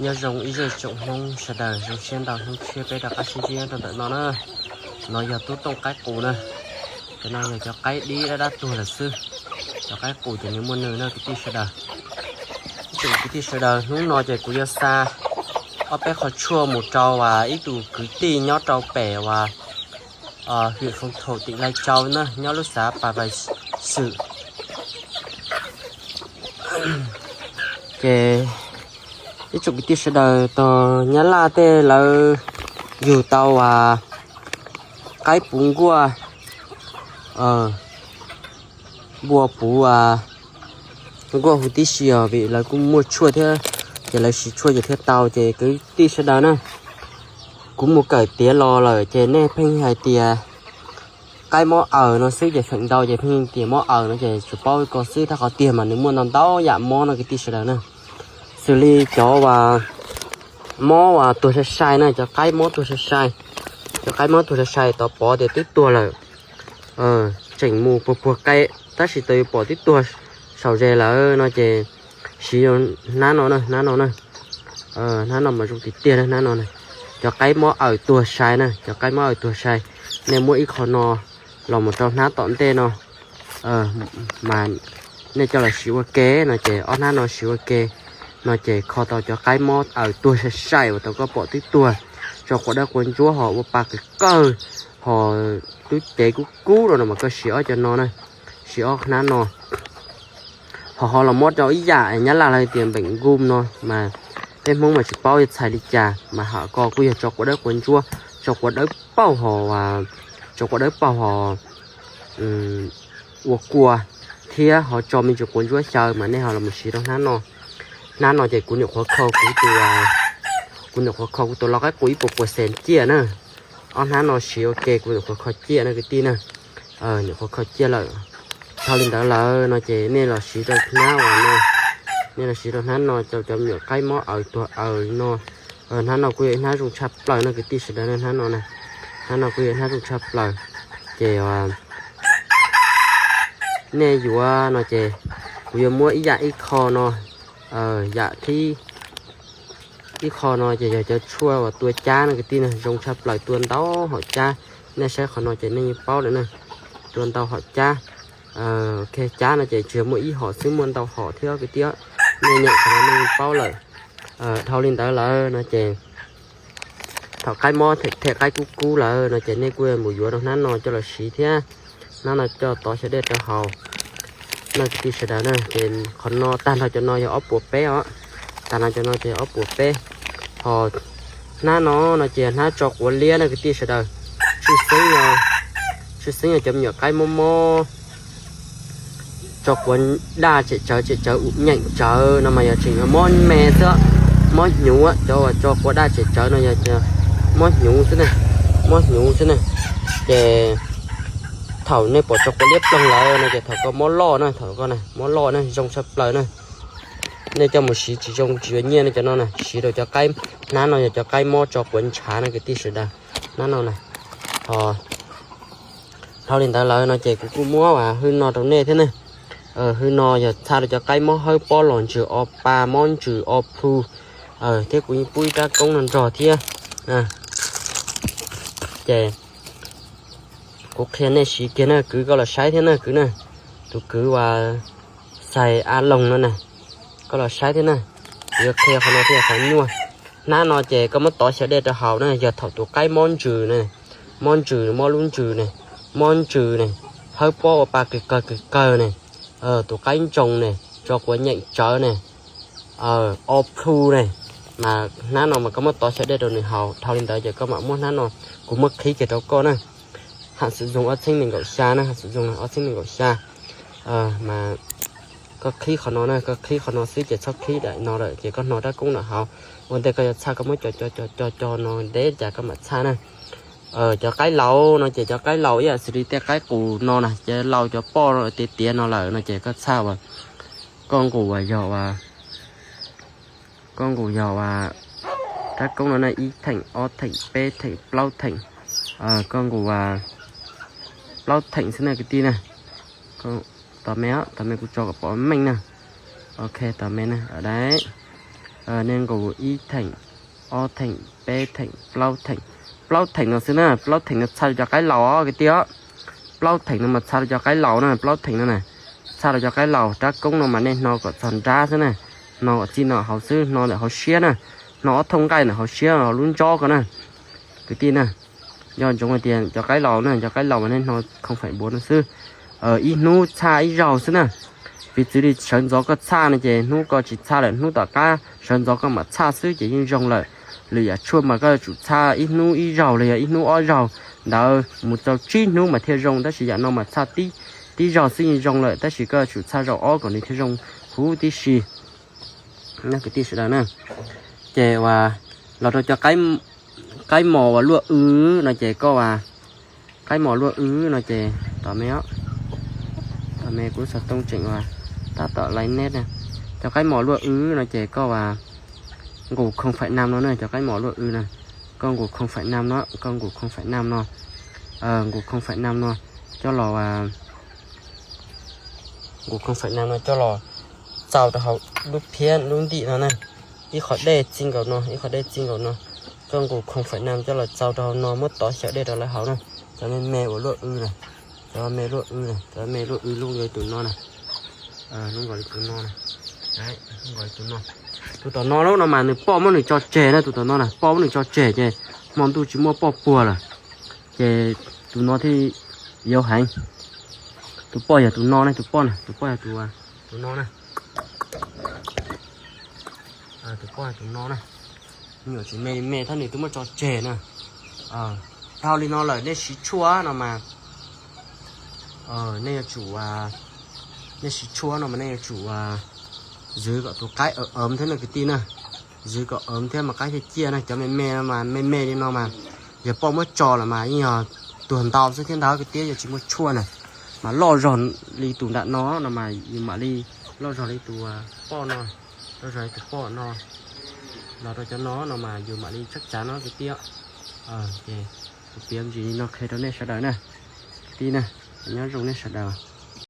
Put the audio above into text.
Nyob zoo ib zej tsoom Hmoob sawv daws, zoo siab ntau hnub tshiab peb rov qab sib ntsib nyob rau ntawm no na. No yog tub tooj qaib qus na. Cov no yog cov qaib dib dab dab tuag lawm xwb. Cov qaib qus ces nws muaj nws na kwv tij sawv daws. Ib tsoom kwv tij sawv daws, hnub no ces kuv yuav xa ob peb qho tshuaj mus rau uas ib tug kwv tij nyob rau pem uas hwm Foo Thaum tim Lai Châu na, nyob lub xav Pas Vais Xwm. Ces ib tsoom kwv tij sawv daws, tog Nyab Laj tej lawv yug tau uas qaib puv nkuaj, npua puv nkuaj huv tib si os, vim lawv kuj muaj tshuaj thiab, ces lawv siv tshuaj ces thiaj tau. Ces kwv tij sawv daws na, kuv mus kawm tiav los lawm ces nej pheej hais tias qaib mob aws no xwb ces feem ntau ces pheej tias mob aws no ces tsuas paub ko xwb, tab qhov tiag mas nws muaj ntau ntau yam mob no kwv tij sawv daws na. Xws li cov uas mob uas tuag sai sai na, cov qaib mob tuag sai sai, cov qaib mob tuag sai sai tau pom tias twb tuag lawm, tseem mus puag puag qe, tab sis tau yuav pom twb tuag saum ze lawm no ces siv hnab no na, hnab no na. Hnab no mas zoo tiag tiag na, hnab no na. Cov qaib mob aws tuag sai na, cov qaib mob aws tuag sai, nej muab ib qho no los mus rau hnab tom ntej no mas nej coj los siv ua ke no ces ob hnab no siv ua ke no ces kho tau cov qaib mob aws tuag sai sai uas tau koj pom twb tuag, tso quav dawb quav ntsuab ho ua pa kawg kawg, ho lub cev kub kub no no mas koj siv ob cov no na, siv ob hnab no. Ho ho los mob rau ib yam Nyab Laj lawv tias npeem nkum no mas peb Hmoob mas tsis paub yuav txhais li cas, mas hom ko kuj yog tso quav dawb quav ntsuab, tso quav dawb paug ho, tso quav dawb paug ho ua kua thiab ho tso me ntsis quav ntsuab xyaw mas nej ho los mus siv rau hnab no. Hnab no ces kuv nyuam qhuav kho kuv tus, kuv nyuam qhuav kho kuv tus lau qaib qus ib puas puas xees ciaj na. Ob hnab no siv ua ke kuv nyuam qhuav kho ciaj na kwv tij na. Nyuam qhuav kho ciaj lawm. Dhau li ntawd lawm no ces nej los siv rau hnab uas no, nej los siv rau hnab no rau cov me nyuam qaib mob aws tuag aws no. Hnab no kuj yog ib hnab zoo tshaj plaws no kwv tij sawv daws na, hnab no na, hnab no kuj yog hnab zoo tshaj plaws. Ces nej yuav no ces kuv yuav muab ib yam ib qho no, yam thib ib qho no ces yog cov tshuaj uas tua cab no kwv tij na, zoo tshaj plaws, tua ntau hom cab. Nej saib qhov no ces nej yeej paub lawm na, tua ntau hom cab. Cab no ces tsis yog muaj ib hom xwb, muaj ntau hom thiab kwv tij, nej nyeem qhov no nej yeej paub lawm. Dhau li ntawd lawm no ces thaum qaib mob them qaib kub kub lawm no ces nej kuj mus yuav rau hnab no coj los siv thiab, hnab no coj tov xyov dej rau haus. No kwv tij sawv daws na, ces qhov no tag nrho cov no yog ob puas peb os, tag nrho cov no ces ob puas peb. Ho hnab no no ces hnab tso quav liab na kwv tij sawv daws, tshwj xeeb, tshwj xeeb yog cov me nyuam qaib mob mob tso quav daj tsem tsawv tsem tsawv, ua nyeem tsawv no mas yog tseem mob me xwb, mob hnyuv, cov uas tso quav daj tsem tsawv no yog mob hnyuv xwb na, mob hnyuv xwb na. Ces thaum nej pom tso quav liab ploog lawm no ces thaum koj mob loj na, thaum koj mob loj na zoo tshaj plaws na. Nej coj mus siv tsis zoo tsis yuav nyiaj no, cov no na, siv rau cov qaib, hnab no yog cov qaib mob tso quav ntshav no kwv tij sawv daws, hnab no na. Ho dhau li ntawd lawm no ces kuv kuj muab hwj no rau nej thiab ne. Hwj no yog txhaj rau cov qaib mob hawb pob los ntsws o pa, mob ntsws o plhu, thiab kuv yeej pub ib rab koob no nrog thiab. Ces kuv qhia nej siv kiag na kwv, koj los saib thiab na kwv na. Tus kwv uas Xais A Loos no na, koj los saib thiab na. Kuv yuav qhia qhov no thiab qhov nyuaj. Hnab no ces koj muab tov xyaw dej rau haus na, yog thaum tus qaib mob ntsws na, mob ntsws, mob lub ntsws ne, mob ntsws ne, hawb pob ua pa kawg kawg kawg kawg ne, tus qaib ntsoog ne, tso quav nyeem tsawv ne, o plhu ne, mas hnab no mas koj muab tov xyaw dej rau nws haus. Dhau li ntawd ces koj mam muab hnab no, kuv muab qhib kiag rau koj na. Hab xwm zoo ob txheeb nees nkaum xya na, hab xwm zoo ob txheeb nees nkaum xya. Mas koj qhib qhov no na, koj qhib qhov no xwb ces txhob qhib daim no lawm ces koj hno rab koob no haus. Ua ntej koj yuav txhaj koj muab co co co co no ntev cas koj mam txhaj na. Cov qaib laus no ces cov qaib laus ib yam xws li tej qaib qus no na, cov laus cov poj tiav tiav no lawm no ces koj txhaj uas, koj nqus uas yog uas, koj nqus yog uas rab koob no na, ib theem, ob theem, peb theem, plaub theem, koj nqus uas plaub theem xwb na kwv tij na. Tos me, tos me kuv tso kom pom meej na. Ok, tos me na, a dab. Nej nqus ib theem, ob theem, peb theem, plaub theem. Plaub theem no xwb na, plaub theem no txha rau cov qaib laus os kwv tij os. Plaub theem no mas txha rau cov qaib laus na, plaub theem no na. Txha rau cov qaib laus, rab koob no mas nej hno kom txog nrab xwb na. Hno kom txij no hauv xwb, hno ntawm hauv siab na. Hno ob thooj nqaij ntawm hauv siab hauv lub ntsob ko na, kwv tij na. Nco ntsoov hais tias cov qaib laus na, cov qaib laus mas nej hno khoo faim npuav no xwb. Ib hnub txhaj ib zaug xwb na. Piv txwv li sawv ntxov koj txhaj no ces hnub koj tsis txhaj lawm, hnub tom qab sawv ntxov koj mam txhaj xwb ces yeej zoo lawm. Lwm yam tshuaj mas koj yuav tsum txhaj ib hnub ib zaug los yog ib hnub ob zaug ntawd mus rau tsib hnub mas thiaj zoo, tab sis yam no mas txhaj tib zaug xwb yeej zoo lawm, tab sis koj yuav tsum txhaj zaum ob kom nws thiaj zoo huv tib si. Kwv tij sawv daws na, ces uas los rau cov qaib mos uas luaj w no ces koj uas, qaib mos luaj w no ces tom me, tom me kuv xov tooj tseem uas tab tom laiv net na. Cov qaib mos luaj w no ces koj uas nqus khoo faim nam no na, cov qaib mos luaj w na. Koj nqus khoo faim nam no, koj nqus khoo faim nam no, nqus khoo faim nam no coj los nqus khoo faim nam no coj los txaus rau hauv lub phiab lub ntim no na. Ib qhov dej txij nkaus no, ib qhov dej txij nkaus no. Koj nqus khoo faim nam coj los txaus rau hauv no, muab tov xyaw dej rau lawv haus na. Cov me me uas luaj w na, cov me luaj w na, cov me luaj w lub nkaus li tus no na. Lub nkaus li tus no na. Lub nkaus li tus no. Tus tom no lub no mas nws poj muab nws tso tseg na, tus tom no na poj muab nws tso tseg ces hmo ntuj tsis muaj poj puag lawm. Ces tus no thiaj yuav heev. Tus poj yog tus no ne, tus poj na, tus poj yog tus, tus no na. Tus poj yog tus no na. Nyuam tsis me me thiab nws twb muab tso tseg na. Dhau li no lawm nej siv tshuaj no mas, nej yuav tsum, nej siv tshuaj no mas nej yuav tsum zwv kom tus qaib awv awv thiab no kwv tij na. Zwv kom awv thiab mas qaib thiaj ciaj na. Cov me me no mas me me li no mas yog poj muab tso lawm mas yeej yog tuag ntau xwb thiab ntag kwv tij, yog tsis muaj tshuaj na. Mas loj zog li tus nram no no mas yus mam li, loj zog li tus poj no, loj zog li tus poj no, los rau cov no no mas yus mam li tshaj cav no kwv tij. Ces kuv piav me ntsis li no qhia rau nej sawv daws na. Kwv tij na, nyob zoo nej sawv daws.